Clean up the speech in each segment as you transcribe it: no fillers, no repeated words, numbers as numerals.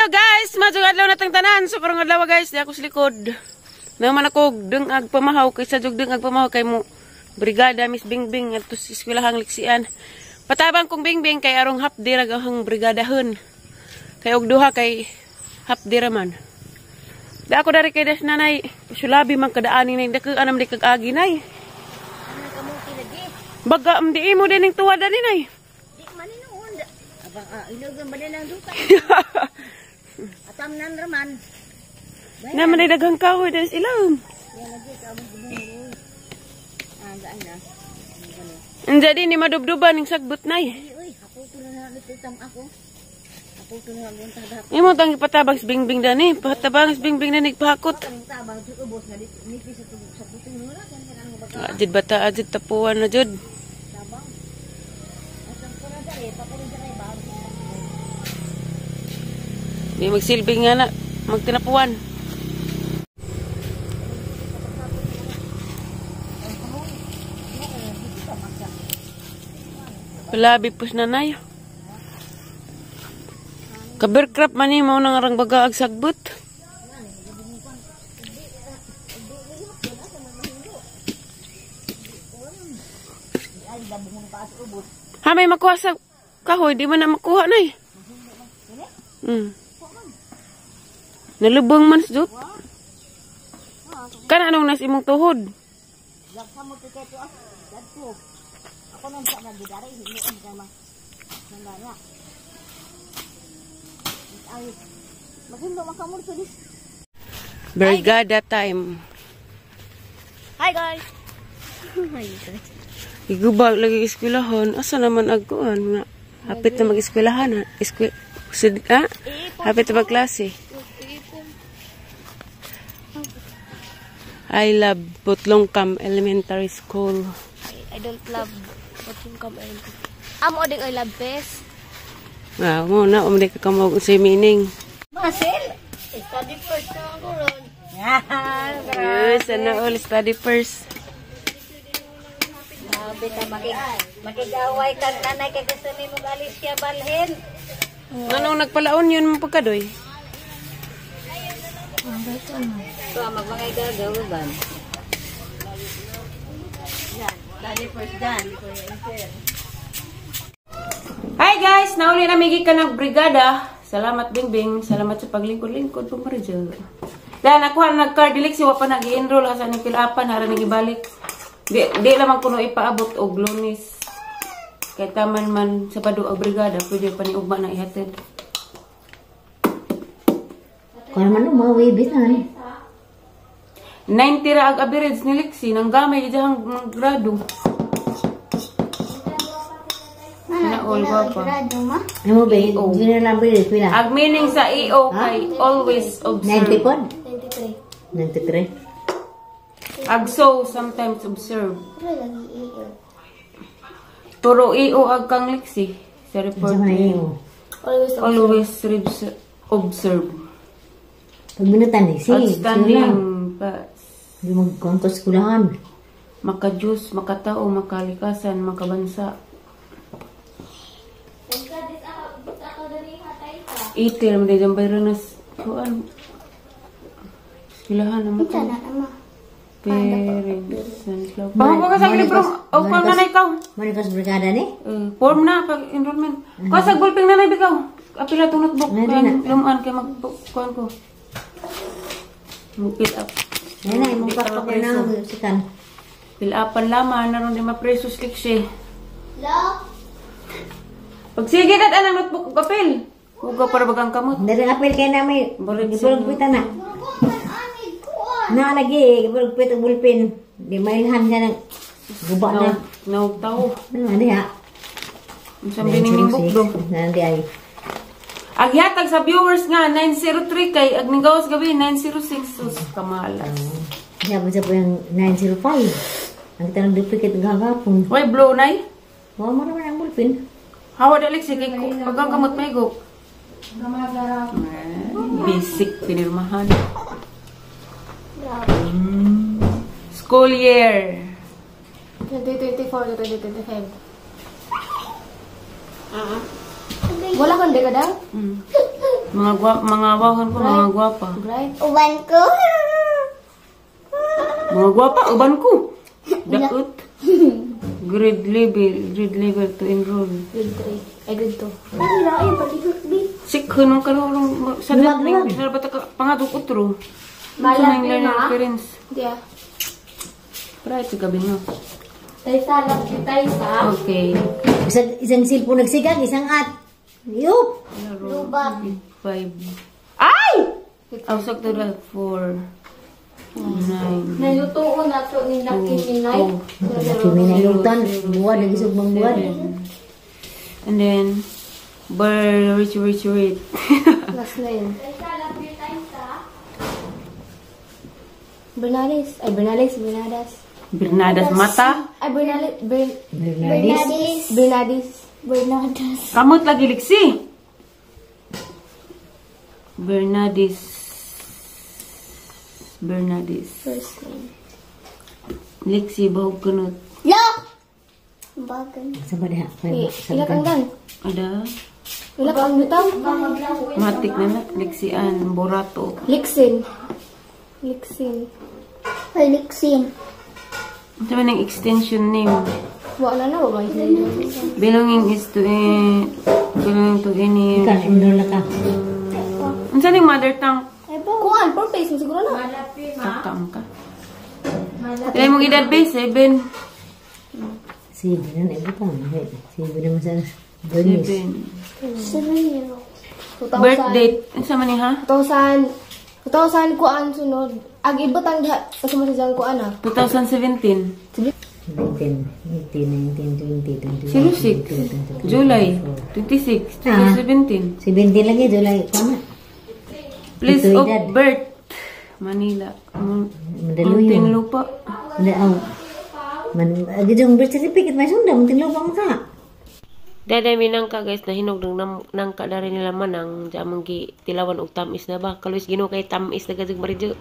Hello guys, maayong adlaw natang tanan. So karong adlaw guys, di ako sa likod. Naman ako dengag pamahaw kay sa jug dengag pamahaw kay mo brigada Miss Bingbing adto sa eskwelahang Liksian. Patabang kong Bingbing kay arong half day ra ang brigadahon. Kay og duha kay half day ra man. Da ako dari kay das nanay, sulabi man kadaani nay dako anam di kag agi nay. Baga am di imo din ning tuwad ani nay. Di man noon. Abang ilogan ba lang duta? Atam nan raman. Naman ay daghang kahoy dahil ilang. Yan lagi ka mo gumulo. Ah, gaan na. Andiya ni madubduban ning sagbot nay. Ay, uy, ako to na nagtitam ako. Ako to na agunta dap. Imo tang ipatabang sa Bingbing dani, patabang sa Bingbing dani pahakot. Ang tabang sa ubos nga dito nipis sa tubog sa puting nula kan kan ang baga Ajud bata ajud tapuan na jud. tabang. Atang ko na dali, pakulo dali ba. Di magsilbi nga na magtinapuan. Palabi pus nanay. Kabirkrap man ni mao nang arang baga ag sagbot. Ha may makuha sa kahoy, di man na makuha nay. Nalubong man sa jut. Kana anong nas imong tuhod? Laksa mo tikay to ah. Dadto. Ako nang sa nagdidari hinuon ka ma. Nandana. Ay. Maghindo man ka mo dito dis. Brigada time. Hi guys. Hi guys. Igubag lagi eskwelahan. Asa naman agkuan nga? Hapit na mag-eskwelahan ha. Eskwel sud ah? Hapit na magklase. I love Butlongcam Elementary School. I don't love Butlongcam Elementary. Amo ding I love best. Ah, mo na umdi ka kamog sa meaning. Marcel, study first na ako ron. Yes, sana all study first. Grabe ka makigaway kag nanay kay gusto nimo alis siya balhin. Anong nagpalaon yun mo pagkadoy? So magmangay gagawa ban. Yan, study first dan. Hi guys, nauli na migi ka ng brigada. Salamat Bingbing, salamat sa paglingkod-lingkod po Marijel. Dahil nakuha na nag-card dilik si wa pa nag-enroll asa ni pilapan hara ni gibalik. Di lamang kuno ipaabot og Lunes. Kay taman man sa padu ang brigada, pwede pa ni ugma na ihatid. Kuno man mga webis na ni. 90 ra ag average ni Lexi nang gamay ijahang grado. Na all gwapa. Ano ba? Junior lang ba pila? Ag meaning sa EO kay always observe. 90 pod? 93. 93. Ag so sometimes observe. Turo EO ag kang Lexi sa report. Sa mga iyo. Always observe. Always observe. Pag minutan ni si. Outstanding pa. Di magkontos kulahan. Maka-Diyos, makatao, makalikasan, makabansa. Itil, mo dyan bayro na kuan. Eskwelahan naman. Parents and club. Bago ka sa libro, o kuan nanay kaw. Manikas brigada ni? Form na pag enrollment. Kuan sa gulping nanay bikaw. Apila tong notebook Nari na. Lumaan kay mag kuan ko. Mag fill up. Yan na, imong pakpak na sikan. Fill upan laman naron di mapreso sliksi. Lo? Pag sige kat anang notebook ug apil. Hugaw para bagang kamot. Dari apil kay na may Bulig gipulog pita na. Na lagi, gipulog pita bulpin. Di mailhan ka ng guba na. No, tao. Ano diha? Unsa bining book do? Nandi ay. Aghatag sa viewers nga 903 kay ag ninggawas gabi 906 sus kamala. Diha ba sa po yung 905? Ang tanong duplicate gagapon. Way blow nay. Wa mo naman ang bulpin. Hawa dalik sige ko agang kamot maigo. Basic pinirmahan. School year 2024 to 2025. Wala kang dekada? Mga mga wahon ko, mga gwapa. Bright. Uban ko. Mga gwapa, uban ko. Dakot. Grade level to enroll. Grade 3. Ay, grade 2. Ay, ay, palihog bi. Sikho nung kanulong sa dating ba ta pangadok utro. Malapit learner na. experience. Yeah. Bright sa gabi no. Taysa, love you, Taysa. Okay. Isang cellphone nagsigang, isang at. Yup. Lubat. 5. Ay! Aw, sakto na 4. 9. Nalutuon na to ni Lucky Minay. Laki minalutan. Buwan, lagi sugbang buwan. And then, burr, rich, rich, rich. Last name. Taysa, love you, Taysa. Bernales. Ay, Bernales, Bernadas. Bernadas mata. Ay, Bernales, Bernardis. Bernadis. Bernadas. Kamot lagi liksi. Bernadis. Bernadis. First name. Liksi bahog kunot. Lo! Bagan. Sa ba diha? Ila kang gan. Ada. Ila kang bitaw. Matik na na. Liksian. Borato. Liksin. Liksin. Liksin. Ito man ang extension name. Wala na, wala na. Belonging is to belonging to any. Ika, enroll ka. Unsa ning mother tongue? Kuan, purpose mo siguro na. Takam ka. Kaya mong edad ba? 7. 7 na ibutang. 7 naman sa Bernice. 7. Birth date. Unsa man ni ha? 2000 kuan sunod. Ag ibutang diha sa mo sa kuan ah. 2017. 19, 18, 19, 20, 21, 06. July 26, 2017. 17 lagi, July. Tama. Place Ito of edad. birth. Manila. Mandaluyong. Muntinlupa. Hindi, aw. Man, agad yung birth certificate, may sunda, Muntinlupa mo ka. Daday minangka guys, nahinog ng nangka dari nila manang jamang gi tilawan og tamis na ba. Kaluis Ginoo kay tamis na gazig maridyo.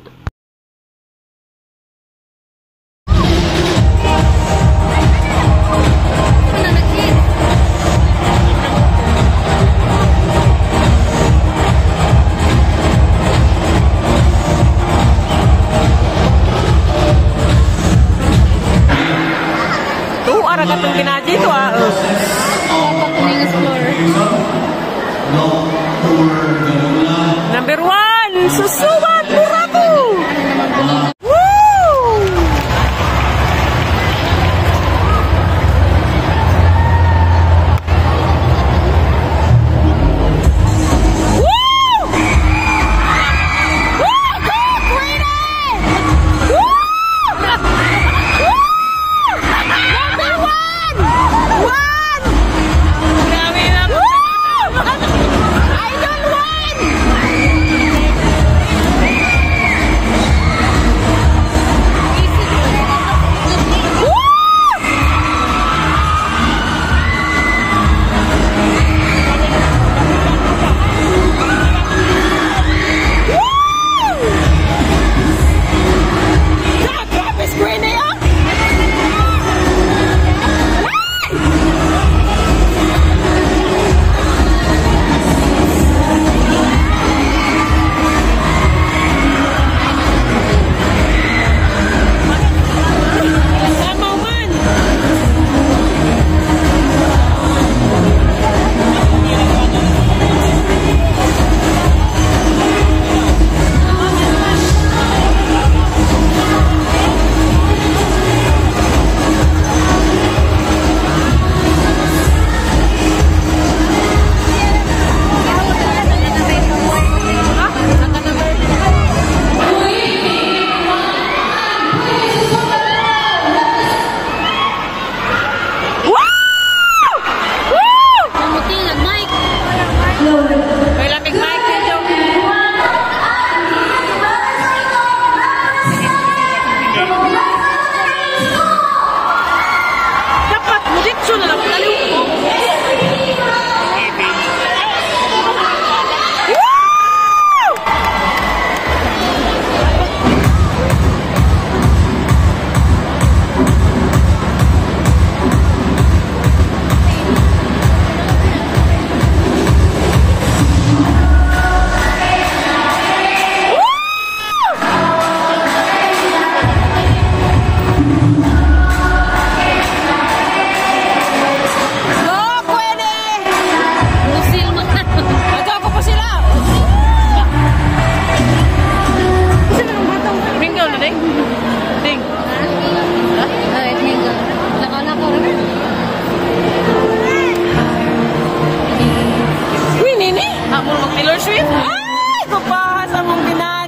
Tuara ka tong binaji to ah. Number 1, Susuban Burato. Woo! Woo! Woo! Go, Queenie! Woo! Woo! Number 1! 1! Grabe na. Woo! Idol 1! Taylor Swift. Ay, gupa sa mong binata.